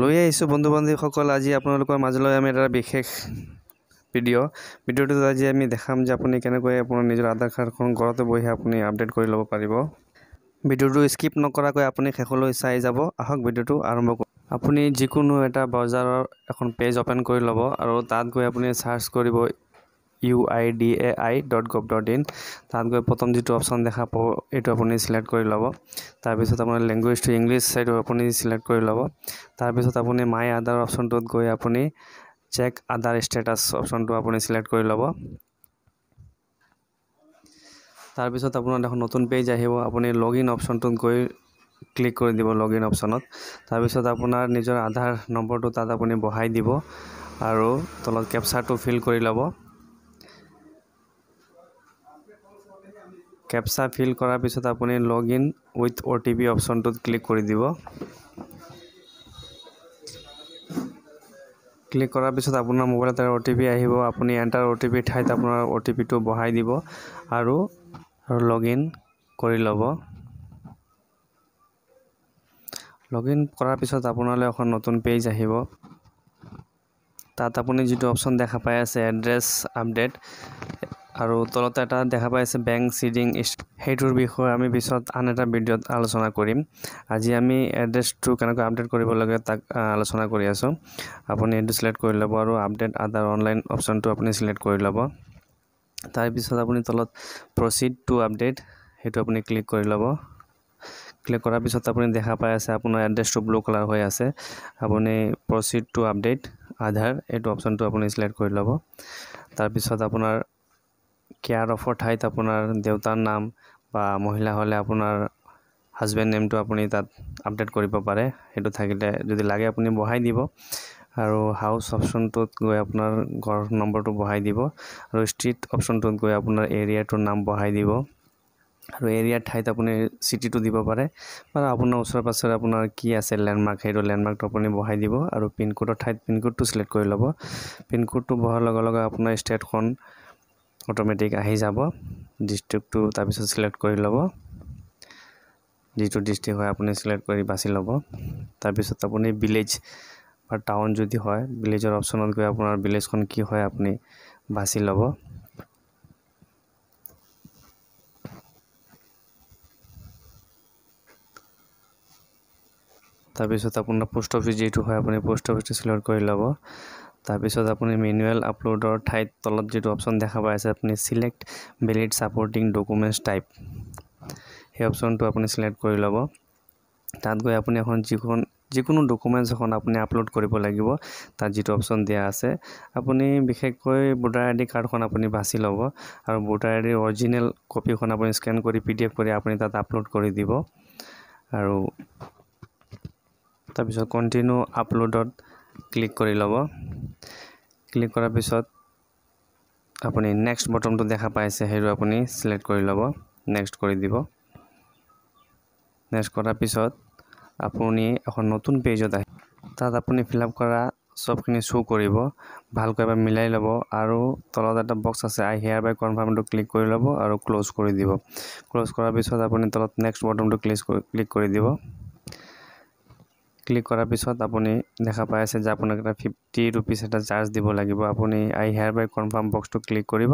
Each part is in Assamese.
লৈ আহিছোঁ বন্ধু বান্ধৱীসকল, আজি আপোনালোকৰ মাজলৈ আমি এটা বিশেষ ভিডিঅ'টোত আজি আমি দেখাম যে আপুনি কেনেকৈ আপোনাৰ নিজৰ আধাৰ কাৰ্ডখন ঘৰতে বহি আপুনি আপডেট কৰি ল'ব পাৰিব। ভিডিঅ'টো স্কিপ নকৰাকৈ আপুনি শেষলৈ চাই যাব। আহক ভিডিঅ'টো আৰম্ভ কৰোঁ। আপুনি যিকোনো এটা ব্ৰাউজাৰৰ এখন পেজ অ'পেন কৰি ল'ব আৰু তাত গৈ আপুনি চাৰ্চ কৰিব uidai.gov.in। তাত গৈ প্ৰথম যিটো অপশ্যন দেখা পাব এইটো আপুনি চিলেক্ট কৰি ল'ব। তাৰপিছত আপোনাৰ লেংগুৱেজটো ইংলিছ, সেইটো আপুনি চিলেক্ট কৰি ল'ব। তাৰপিছত আপুনি মাই আধাৰ অপশ্যনটোত গৈ আপুনি চেক আধাৰ ষ্টেটাছ অপশ্যনটো আপুনি চিলেক্ট কৰি ল'ব। তাৰপিছত আপোনাৰ এখন নতুন পেজ আহিব। আপুনি লগ ইন অপশ্যনটোত গৈ ক্লিক কৰি দিব লগ ইন অপশ্যনত। তাৰপিছত আপোনাৰ নিজৰ আধাৰ নম্বৰটো তাত আপুনি বহাই দিব আৰু তলত কেপচাৰটো ফিল কৰি ল'ব। কেপচা ফিল কৰাৰ পিছত আপুনি log in with OTP অপশ্যনটোত ক্লিক কৰি দিব। ক্লিক কৰাৰ পিছত আপোনাৰ মোবাইলত এটা অ' টি পি আহিব। আপুনি এণ্টাৰ অ' টি পিৰ ঠাইত আপোনাৰ অ' টি পিটো বহাই দিব আৰু লগ ইন কৰি ল'ব। লগ ইন কৰাৰ পিছত আপোনালৈ এখন নতুন পেজ আহিব। তাত আপুনি যিটো অপশ্যন দেখা পাই আছে এড্ৰেছ আপডেট আৰু তলত এটা দেখা পাই আছে বেংক চিডিং, সেইটোৰ বিষয়ে আমি পিছত আন এটা ভিডিঅ'ত আলোচনা কৰিম। আজি আমি এড্ৰেছটো কেনেকৈ আপডেট কৰিব লাগে তাক আলোচনা কৰি আছোঁ। আপুনি এইটো চিলেক্ট কৰি ল'ব আৰু আপডেট আধাৰ অনলাইন অপশ্যনটো আপুনি চিলেক্ট কৰি ল'ব। তাৰপিছত আপুনি তলত প্ৰচিড টু আপডেট সেইটো আপুনি ক্লিক কৰি ল'ব। ক্লিক কৰাৰ পিছত আপুনি দেখা পাই আছে আপোনাৰ এড্ৰেছটো ব্লু কালাৰ হৈ আছে। আপুনি প্ৰচিড টু আপডেট আধাৰ এইটো অপশ্যনটো আপুনি চিলেক্ট কৰি ল'ব। তাৰপিছত আপোনাৰ কেয়াৰ অফৰ ঠাইত আপোনাৰ দেউতাৰ নাম বা মহিলা হ'লে আপোনাৰ হাজবেণ্ড নেমটো আপুনি তাত আপডেট কৰিব পাৰে। সেইটো থাকিলে যদি লাগে আপুনি বহাই দিব। আৰু হাউচ অপশ্যনটোত গৈ আপোনাৰ ঘৰ নম্বৰটো বহাই দিব আৰু ষ্ট্ৰীট অপশ্যনটোত গৈ আপোনাৰ এৰিয়াটোৰ নাম বহাই দিব আৰু এৰিয়াৰ ঠাইত আপুনি চিটিটো দিব পাৰে বা আপোনাৰ ওচৰে পাঁজৰে আপোনাৰ কি আছে লেণ্ডমাৰ্ক, সেইটো লেণ্ডমাৰ্কটো আপুনি বহাই দিব আৰু পিনক'ডৰ ঠাইত পিনক'ডটো চিলেক্ট কৰি ল'ব। পিনক'ডটো বহাৰ লগে লগে আপোনাৰ ষ্টেটখন অট'মেটিক আহি যাব। ডিষ্ট্ৰিক্টটো তাৰপিছত চিলেক্ট কৰি ল'ব, যিটো ডিষ্ট্ৰিক্ট হয় আপুনি চিলেক্ট কৰি বাছি ল'ব। তাৰপিছত আপুনি ভিলেজ বা টাউন যদি হয় ভিলেজৰ অপশ্যনত গৈ আপোনাৰ ভিলেজখন কি হয় আপুনি বাছি ল'ব। তাৰপিছত আপোনাৰ পোষ্ট অফিচ যিটো হয় আপুনি পোষ্ট অফিচটো চিলেক্ট কৰি ল'ব। তাৰপিছত আপুনি মেনুৱেল আপলোডৰ ঠাইত তলত যিটো অপশ্যন দেখা পাই আছে আপুনি select valid supporting documents type সেই অপশ্যনটো আপুনি চিলেক্ট কৰি ল'ব। তাত গৈ আপুনি এখন যিকোনো ডকুমেণ্টছ এখন আপুনি আপলোড কৰিব লাগিব। তাত যিটো অপশ্যন দিয়া আছে আপুনি বিশেষকৈ ভোটাৰ আই ডি কাৰ্ডখন আপুনি বাছি ল'ব আৰু ভোটাৰ আই ডিৰ অৰিজিনেল কপিখন আপুনি স্কেন কৰি PDF কৰি আপুনি তাত আপলোড কৰি দিব আৰু তাৰপিছত কণ্টিনিউ আপলোডত ক্লিক কৰি ল'ব। ক্লিক কৰাৰ পিছত আপুনি নেক্সট বটনটো দেখা পাইছে সেইটো আপুনি চিলেক্ট কৰি ল'ব, নেক্সট কৰি দিব। নেক্সট কৰাৰ পিছত আপুনি এখন নতুন পেজত আহি তাত আপুনি ফিল আপ কৰা চবখিনি শ্ব' কৰিব, ভালকৈ এবাৰ মিলাই ল'ব আৰু তলত এটা বক্স আছে আই হেয়াৰ বাই কনফাৰ্মটো ক্লিক কৰি ল'ব আৰু ক্ল'জ কৰি দিব। ক্ল'জ কৰাৰ পিছত আপুনি তলত নেক্সট বটনটো ক্লিক কৰি দিব। ক্লিক কৰাৰ পিছত আপুনি দেখা পাই আছে যে আপোনাক এটা 50 ৰুপিজ এটা চাৰ্জ দিব লাগিব। আপুনি আই হেয়াৰ বাই কনফাৰ্ম বক্সটো ক্লিক কৰিব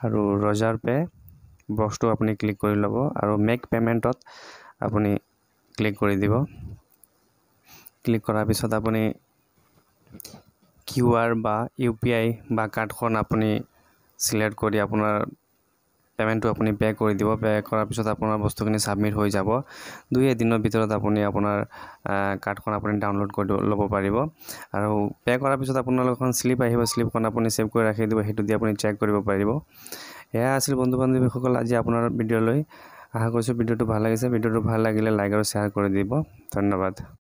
আৰু ৰজাৰ পে' বক্সটো আপুনি ক্লিক কৰি ল'ব আৰু মেক পে'মেণ্টত আপুনি ক্লিক কৰি দিব। ক্লিক কৰাৰ পিছত আপুনি QR বা UPI বা কাৰ্ডখন আপুনি চিলেক্ট কৰি আপোনাৰ পে'মেণ্টটো আপুনি পে' কৰি দিব। পে' কৰাৰ পিছত আপোনাৰ বস্তুখিনি ছাবমিট হৈ যাব। 2 এদিনৰ ভিতৰত আপুনি আপোনাৰ কাৰ্ডখন আপুনি ডাউনলোড কৰি ল'ব পাৰিব। আৰু পে' কৰাৰ পিছত আপোনালোকৰ এখন শ্লিপ আহিব, শ্লিপখন আপুনি ছেভ কৰি ৰাখি দিব, সেইটো দি আপুনি চেক কৰিব পাৰিব। এয়া আছিল বন্ধু বান্ধৱীসকল আজি আপোনাৰ ভিডিঅ'লৈ। আশা কৰিছোঁ ভিডিঅ'টো ভাল লাগিছে। ভিডিঅ'টো ভাল লাগিলে লাইক আৰু শ্বেয়াৰ কৰি দিব। ধন্যবাদ।